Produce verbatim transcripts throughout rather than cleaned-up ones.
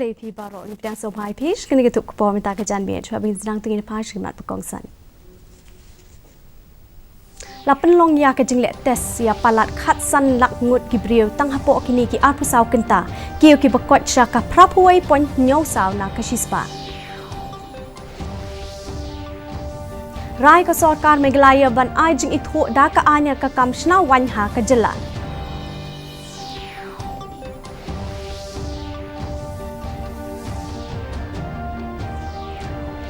Dei phi baroh ngi pdiang sngewbha ïa phi sha kane ka tuh khubor mynta ka janmiet, shuwa ban sdang tyngi na pha sha ki mat ba kongsan. La pynlong ïa ka jingleh test ïa palat khatsan lak ngut ki briew tang hapoh kine ki arphew saw kynta, kiew kiba koit sha ka phraphew wei point hynñiew saw na ka shispah. Rai ka sorkar Meghalaya ban ai jingithuh da ka aiñ ïa ka kam shna waiñ ha ka jylla.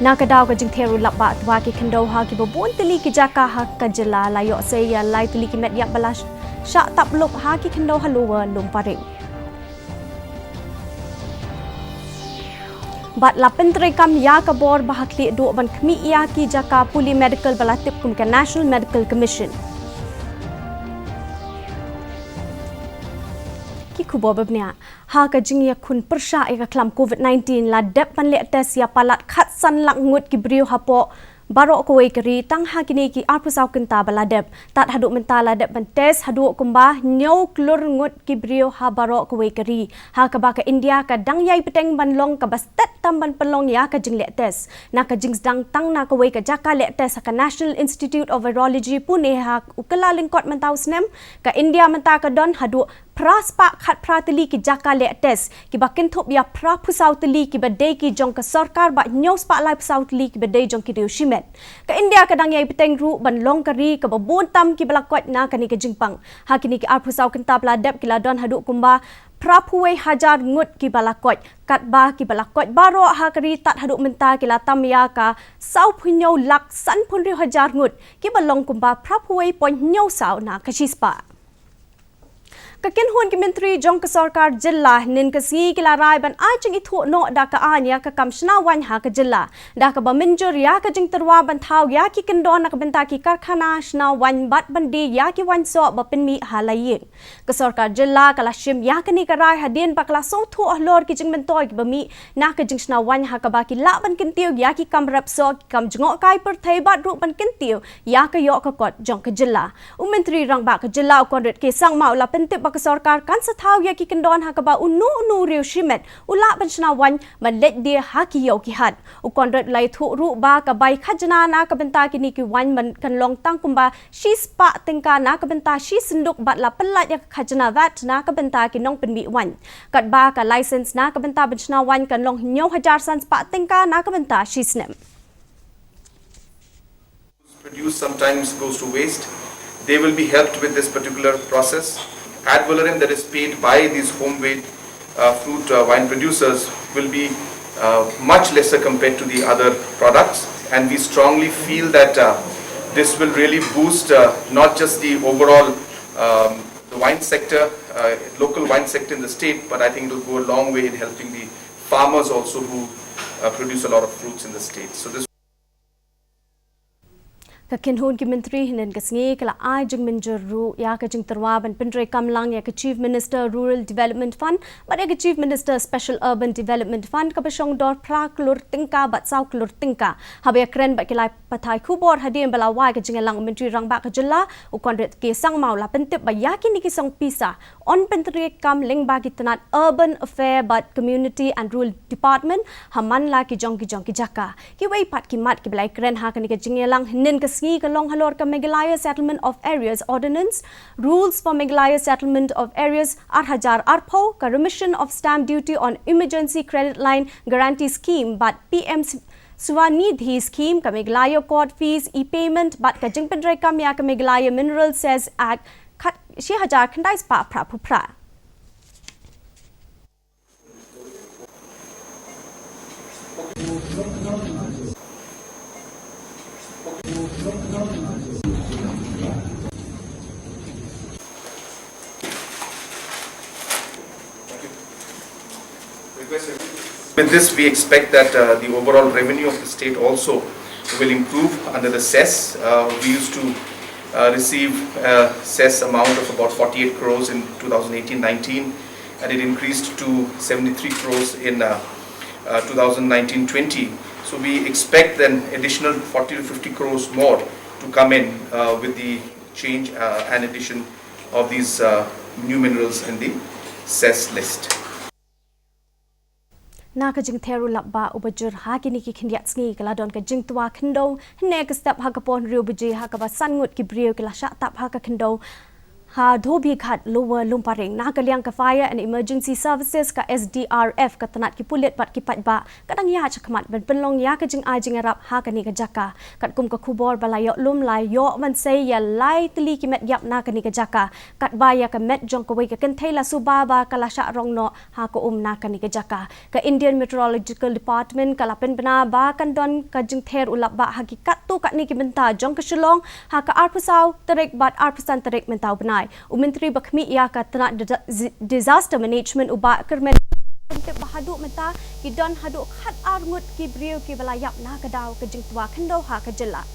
Na ka daw ka jingther u lapbah twa ki khyndew ha kiba bun tylli ki jaka ha ka jylla, la ïoh sei ïa lai tylli ki met ïap ba la sh-, shah tap lup ha ki khyndew ha Lower Lumparing. Bad la pyntreikam ïa ka bor ba ha khlieh duh ban khmih ïa ki jaka pule medical ba la tip kum ka National Medical Commission. Ki khubor ba bniah. Ha ka jingïakhun pyrshah ïa ka khlam covid nineteen, la dep ban leh test ïa palat khatsan lak ngut ki briew hapoh baroh kawei ka ri tang ha kine ki arphew saw kynta ba la dep. Tad haduh mynta la dep ban test haduh kumba hynñiew klur ngut ki briew ha baroh kawei ka ri, ha kaba ka India ka dang ïai bteng ban long kaba stet tam ban pynlong ïa ka jingleh test. Na ka jingsdang tang na kawei ka jaka leh test ha ka National Institute of Virology, Pune, ha u Kyllalyngkot mynta u snem, ka India mynta ka don haduh phra spah khatphra tylli ki jaka leh test kiba kynthup ïa phraphew saw tylli kiba dei ki jong ka sorkar bad hynñiew spah laiphew saw tylli kiba dei jong ki riew shimet. Ka India ka dang ïai bteng ruh ban long ka ri kaba bun tam kiba la koit na kane ka jingpang. Ha kine ki arphew saw kynta ba la dep ki la don haduh kumba phraphew wei hajar ngut kiba la koit, katba kiba la koit baroh ha ka ri tad haduh mynta ki la tam ïa ka sawphew hynñiew lak sanphew hynriew hajar ngut, kiba long kumba phraphew wei point hynñiew saw na ka shispah. Ka kynhun ki myntri jong ka sorkar jylla hynnin ka sngi ki la rai ban ai jingithuh noh da ka aiñ ïa ka kam shna waiñ ha ka jylla, da kaba mynjur ïa ka jingtyrwa ban thaw ïa ki kyndon na ka bynta ki karkhana shna waiñ bad ban die ïa ki waiñ soh ba pynmih ha la ïing. Ka sorkar jylla ka la shim ïa kane ka rai hadien ba ka la sngewthuh halor ki jingmyntoi kiba mih na ka jingshna waiñ ha kaba ki lah ban kyntiew ïa ki kam rep soh, ki kam jngohkai pyrthei bad ruh ban kyntiew ïa ka ïoh ka kot jong ka jylla. U Myntri Rangbah ka jylla u Conrad K Sangma u la pyntip ba ka sorkar kan sa thaw ïa ki kyndon ha kaba uno uno u riew shimet u lah ban shna waiñ ban leit die ha ki ïew ki hat. U Conrad u la ïathuh ruh ba ka bai khajna na ka bynta kine ki waiñ ban kan long tang kumba shispah tyngka na ka bynta shi synduk bad la pynlait ïa ka khajna vat na ka bynta ki nongpynmih waiñ. Katba ka license na ka bynta ban shna waiñ kan long hynñiew hajar san spah tyngka na ka bynta shi snem. Produce sometimes goes to waste. They will be helped with this particular process. Ad valorem that is paid by these home made uh, fruit uh, wine producers will be uh, much lesser compared to the other products. And we strongly feel that uh, this will really boost uh, not just the overall um, the wine sector, uh, local wine sector in the state, but I think it will go a long way in helping the farmers also who uh, produce a lot of fruits in the state. So this Ka kynhun ki myntri hynnin ka sngi ka la ai jingmynjur ruh ïa ka jingtyrwa ban pyntreikam lang ïa ka Chief Minister Rural Development Fund bad ïa ka Chief Minister Special Urban Development Fund kaba shong dor phra klur tyngka bad saw klur tyngka. Haba ïakren bad ki lai pathai khubor hadien ba la wai ka jingïalang u Myntri Rangbah ka jylla u Conrad K Sangma u la pyntip ba ïa kine ki song pisa yn pyntreikam lyngba ki tnat Urban Affair bad Community and Rural Department ha man la ki jong ki jong ki jaka. Kiwei pat ki mat kiba la ïakren ha kane ka jingïalang hynnin ka sngi ka long halor ka Meghalaya Settlement of Areas Ordinance, Rules for Meghalaya Settlement of Areas ar hajar arphew, ka Remission of Stamp Duty on Emergency Credit Line Guarantee Scheme bad P M Swanidhi Scheme, ka Meghalaya Court Fees e-Payment bad ka jingpyntreikam ïa ka Meghalaya Mineral Cess Act khat shi hajar khyndai spah phraphew phra. With this, we expect that uh, the overall revenue of the state also will improve under the cess. Uh, we used to uh, receive a cess amount of about forty-eight crores in two thousand eighteen nineteen, and it increased to seventy-three crores in uh, uh, two thousand nineteen twenty. So we expect an additional forty to fifty crores more to come in uh, with the change uh, and addition of these uh, new minerals in the cess list. Na ka jingther u lapbah uba jur ha kine ki khyndiat sngi, ka la don ka jingtwa khyndew hynne ka step ha ka por hynriew baje, ha kaba san ngut ki briew ki la shah tap ha ka khyndew ha Dhobighat, Lower Lumparing. Na ka liang ka Fire and Emergency Services, ka S D R F, ka tnat ki pulit bad ki paidbah ka dang ïaid shakhmat ban pynlong ïa ka jingai jingïarap ha kane ka jaka. Katkum ka khubor ba la ïoh lum, la ïoh ban sei ïa lai tylli ki met ïap na kane ka jaka. Katba ïa ka met jong kawei ka kynthei la suba ba ka la shah rong noh ha ka um na kane ka jaka. Ka Indian Meteorological Department ka la pynbna ba kan don ka jingther u lapbah ha ki katto katne ki bynta jong ka Shillong ha ka arphew saw tarik bad arphew san tarik mynta u bnai. U Myntri ba khmih ïa ka tnat disa-, Disaster Management, u Bah Kyrmen, pyntip ba haduh mynta ki don haduh khat ar ngut ki briew kiba la ïap na ka daw ka jingtwa khyndew ha ka jylla.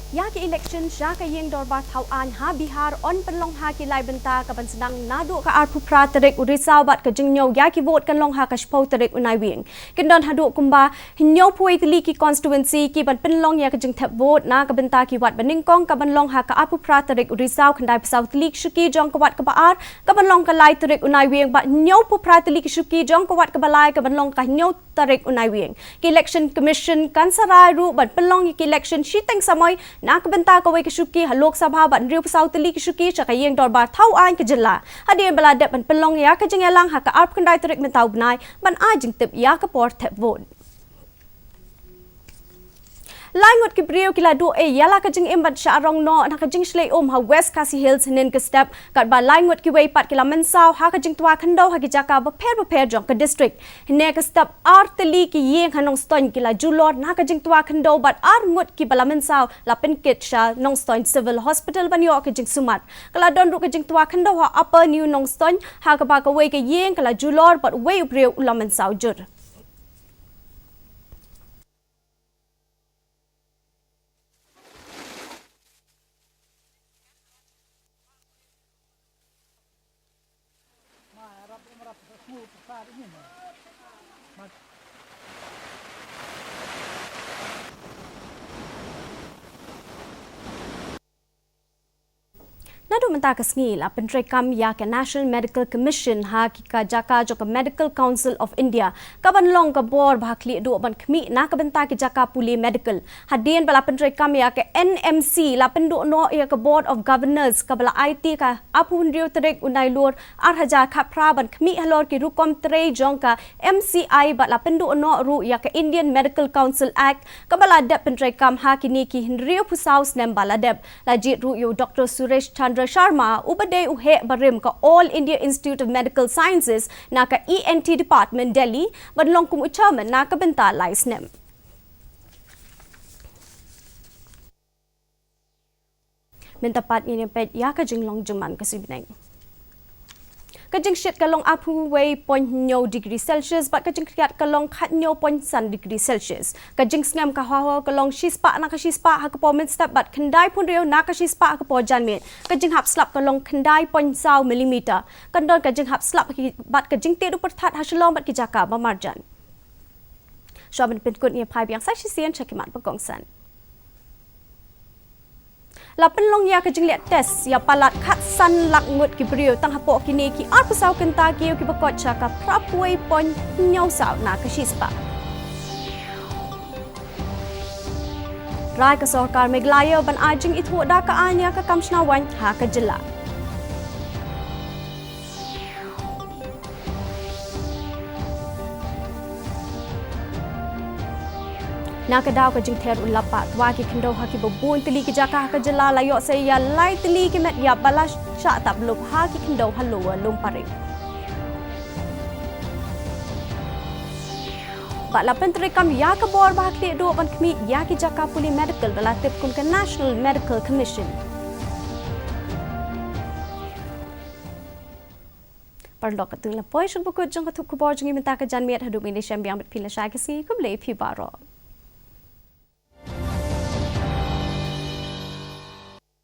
Ïa ki election sha ka ïing dorbar thaw aiñ ha Bihar yn pynlong ha ki lai bynta, kaban sdang naduh ka arphew phra tarik u Risaw bad ka jingngew ïa ki vote kan long ha ka shiphew tarik u Naiwieng. Kin don haduh kumba hynñiewphew tylli ki constituency kiban pynlong ïa ka jingthep vote na ka bynta ki wad banyngkong, kaban long ha ka arphew phra tarik u Risaw, khyndaiphew saw tylli ki shuki jong ka wad kaba ar kaban long ka lai tarik u Naiwieng, bad hynñiewphew phra tylli ki shuki jong ka wad kaba lai kaban long ka hynñiew tarik u Naiwieng. Ka Election Commission kan sa rai ruh ban pynlong ïa ka election shiteng samoi na ka bynta kawei ka shuki ha Lok Sabha bad hynriewphew saw tylli ki shuki sha ka ïing dorbar thaw aiñ ka jylla, hadien ba la dep ban pynlong ïa ka jingïalang ha ka arphew khyndai tarik mynta u bnai ban ai jingtip ïa ka por thep vote. Lai ngut ki briew ki la duh ei ïa la ka jingim bad shah rong noh na ka jingshlei um ha West Khasi Hills hynnin ka step, katba lai ngut kiwei pat ki la mynsaw ha ka jingtwa khyndew ha ki jaka bapher bapher jong ka district. Hynne ka step ar tylli ki ïing ha Nongstoiñ ki la julor na ka jingtwa khyndew bad ar ngut kiba la mynsaw la pynkit sha Nongstoiñ Civil Hospital ban ïoh ka jingsumar. Ka la don ruh ka jingtwa khyndew ha Upper New Nongstoiñ, ha kaba kawei ka ïing ka la julor bad uwei u briew u la mynsaw jur. Naduh mynta ka sngi la pyntreikam ïa ka National Medical Commission ha ki ka jaka jong ka Medical Council of India, kaban long ka bor ba ha khlieh duh ban khmih na ka bynta ki jaka pule medical. Hadien ba la pyntreikam ïa ka N M C, la pynduh noh ïa ka Board of Governors kaba la aiti ka arphew hynriew tarik u Nailur ar hajar khatphra ban khmih halor ki rukom trei jong ka M C I bad la pynduh noh ruh ïa ka Indian Medical Council Act kaba la dep pyntreikam ha kine ki hynriewphew saw snem ba la dep. La jied ruh ïa u Doctor Suresh Chandra Sharma, uba dei u heh barim ka All India Institute of Medical Sciences na ka E N T Department, Delhi, ban long kum u chairman na ka bynta lai snem. Mynta pat ngin ïa peit ïa ka jinglong jingman ka sngi bneng. Ka jingshit ka long arphew wei point hynñiew degree Celsius bad ka jingkhriat ka long khathynñiew point san degree Celsius. Ka jingsngem ka hawa ka long shispah na ka shispah ha ka por mynstep bad khyndaiphew hynriew na ka shispah ha ka por janmiet. Ka jinghap slap ka long khyndai point saw millimeter. Kan don ka jinghap slap ki-, bad ka jingtied u pyrthat ha Shillong bad ki jaka ba marjan. Shuwa ban pynkut, ngin phai biang sa shisien sha ki mat ba kongsan. La pynlong ïa ka jingleh test ïa palat khatsan lak ngut ki briew tang hapoh kine ki arphew saw kynta kiew kiba koit sha ka phraphew wei point hynñiew saw na ka shispah. Rai ka sorkar Meghalaya ban ai jingithuh da ka aiñ ïa ka kam shna waiñ ha ka jylla. Na ka daw ka jingther u lapbah twa ki khyndew ha kiba bun tylli ki jaka ha ka jylla, la ïoh sei ïa lai tylli ki met ïap ba la shah tap lup ha ki khyndew ha Lower Lumparing. Bad la pyntreikam ïa ka bor ba ha khlieh duh ban khmih ïa ki jaka pule medical ba la tip kum ka National Medical Commission. Paralok, katto la poi sha kaba kut jong ka thup khubor jong ngi mynta ka janmiet, haduh ngin ïashem biang bad phi lashai ka sngi, khublei phi baroh.